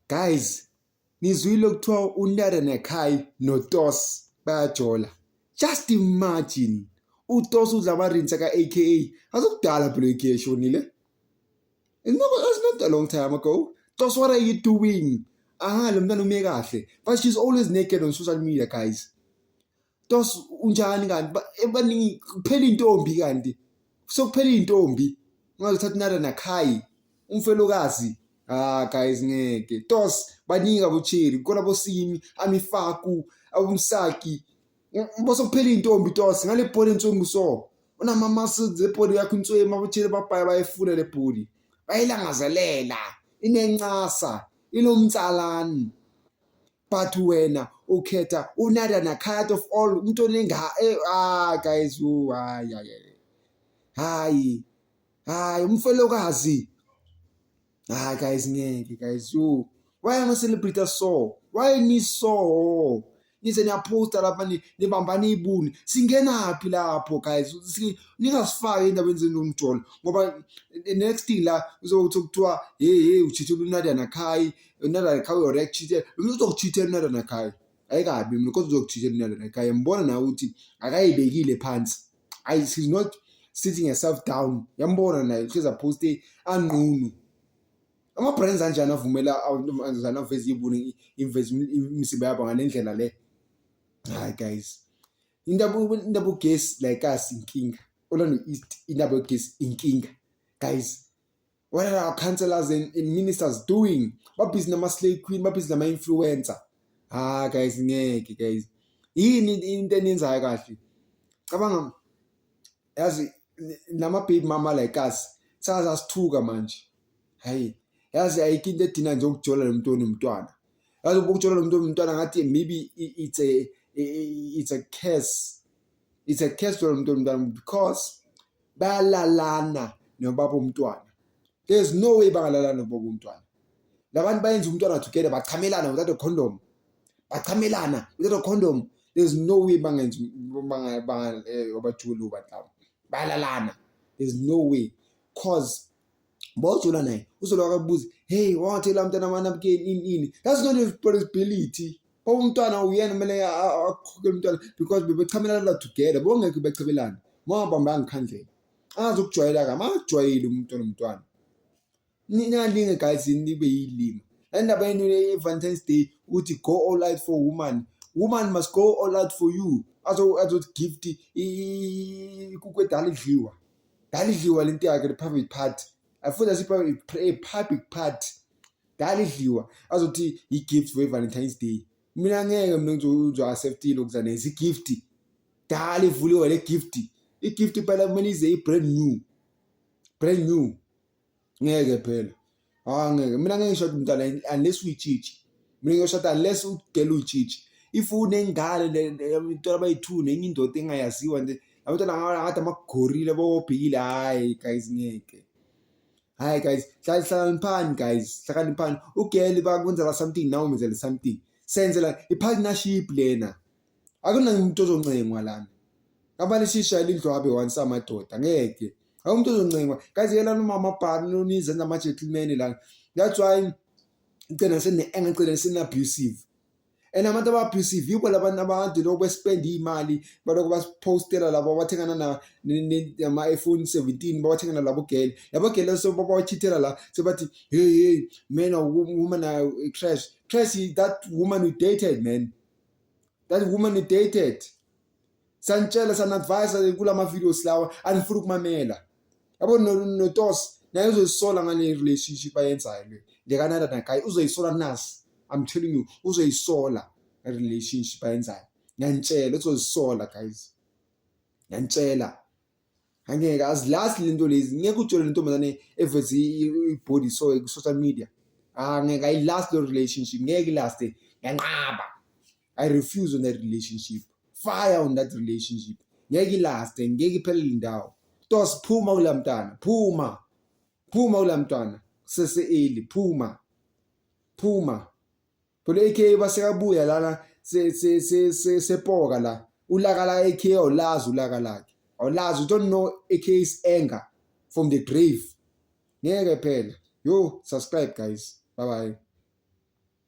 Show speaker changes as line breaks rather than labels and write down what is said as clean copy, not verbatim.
Guys, nizwile kuthiwa uNada Nakai noTos bayajola. Just imagine uTos udla amarinsa ka-AKA. Azokudala phela u-AKA eshonile. It's not a long time ago. Tos, what are you doing? Aha, lo mntwana ume kahle. But she's always naked on social media, guys. Tos unjani kanti? Baningi kuphela intombi kanti. Sokuphela intombi. Ungazothatha uNada Nakai, umfelokazi. Ah guys ngeke. Tos baningi abocheri, khona bosimi, amifaku, abomsaki. Bosokuphela intombi Tos ngale body entswengu so. Unama muscles ebody yakho inswemu abocheri babhaya bayifuna le body. Bayilangazelela, inencasa, inomtsalani. But wena ukhetha uNada Nakai out of all umuntu onenga ah guys, oh hayi hayi. Hayi. Hayi umfelokazi. Hayi guys ngeke guys yo. Why ama celebrity so? Why ni so? Nize niyaphosta lapha nibambana ibuni. Singenaphi lapho guys? Ningasifaki endabeni zenu zomjolo ngoba next thing la uzokuthi kuthiwa hey hey uchithela uNada Nakai, uNada Nakai already cheated. Uzokuchithela uNada Nakai. Ayikabi mina kodwa uzokuchithela uNada Nakai. Ngibona nawe ukuthi akayibekile phansi. I she's not sitting herself down. Yambona naye uhlezi aposte anqunu. Ama brands anjani avumela amantombazane aveze ibuni imveze imizimba yabo ngale ndlela le. Hayi guys. Indaba ugesi like us inkinga. Orlando East indaba yogesi inkinga. Guys, what are our councillors and ministers doing? Babhizi nama slay queen, babhizi nama influencer. Ah guys ngeke guys. Yini into eniyenzayo kahle? Cabanga yazi nama baby mama like us saza sithuka manje. Hayi yazi ayikho into edina nje ukujola nomuntu onomntwana. Yazi ukujola nomuntu onomntwana ngathi maybe it's a curse. It's a curse to nomuntu onomntwana because bayalalana nobaba umntwana. There's no way bangalalana nobaba umntwana. Labantu bayenza umntwana together, bachamelana without a condom. Bachamelana without a condom. There's no way bangenza banga abajuli bantu laba. Bayalalana. There's no way cause bawujola naye uzoloku akubuza, hey, wangathela mntana amanabukeni ini ini. That's not a responsibility. Baba umntwana uyena kumele akhokhele umntwana because bebechamelana together, bongekho bechamelana. Mawabambanga ikhandlela. Angazukujwayela ka, makajwayele umuntu onomntwana. Ningalinge guys nibe yilima. Le ndaba yenu ye-Valentine's Day ukuthi go all out for woman. Woman must go all out for you. Azothi gift ikukhu edala idliwa. Dala idliwa lento yakhe, the private part. Afuna a public part. Dala idliwa azothi i-gift for i-Valentine's Day. Mina ngeke mina ngizo-accept lokhu nezi i-gift. Dala ivuliwe le gift. I-gift phela kumele ize i-brand new. Brand new. Ngeke phela. Ah ngeke. Mina ngeke ngishade umntwana unless uyitshitshi. Mina ngiyoshada unless ugela uyitshitshi. If unengane abantwana abayi-two nenye indoda engayaziwa nje abantwana ngathi amagorila bawobhekile, hayi guys ngeke. Hayi guys, hlakaniphani guys, hlakaniphani. Ugirl bakwenzela something nawe umenzele something. Senzela i-partnership lena. Akunamuntu ozoncengwa lana. Abanye sishayela indlwabe once amadoda ngeke. Akukho umuntu ozoncengwa. Guys yela noma amabhari nonizenza ama-gentleman lana. That's why igcina sene-anger, igcina sene-abusive. And abantu aba-abusive yibo labantu abantu lokhu bespend iy'mali balokhu basipostela labo abathengana nama-iPhone 17 bawathengana labo girl. Labo girl so babachithela la sebathi hey hey man woman trash. Trash is that woman you dated, man. That woman you dated. Sanitshela sana-advise kulama videos lawa anifuna ukumamela. Yabo noTos naye uzoyisola ngale relationship ayenzayo le. LekaNada Nakai uzoyisola nasi. I'm telling you uzoyisola relationship ayenzayo. Ngiyanitshela uzozisola guys. Ngiyanitshela. Angeke azilast lento lezi. Ngeke ujole nentombazane eveze i-body so ku social media. Ah ngeke ayilast lo relationship. Ngeke ilast. Ngiyanqaba. I refuse on that relationship. Fire on that relationship. Ngeke ilaste, ngeke iphelele indawo. Tos phuma kula mntwana, phuma. Phuma kula mntwana. Sese early, phuma. Phuma. Phela AK basekabuya lana se se se se sepoka la. Ulaka la AK awulazi ulaka lakhe. Awulazi, you don't know AK's anger from the grave. Ngeke phela. Yo, subscribe guys. Bye bye.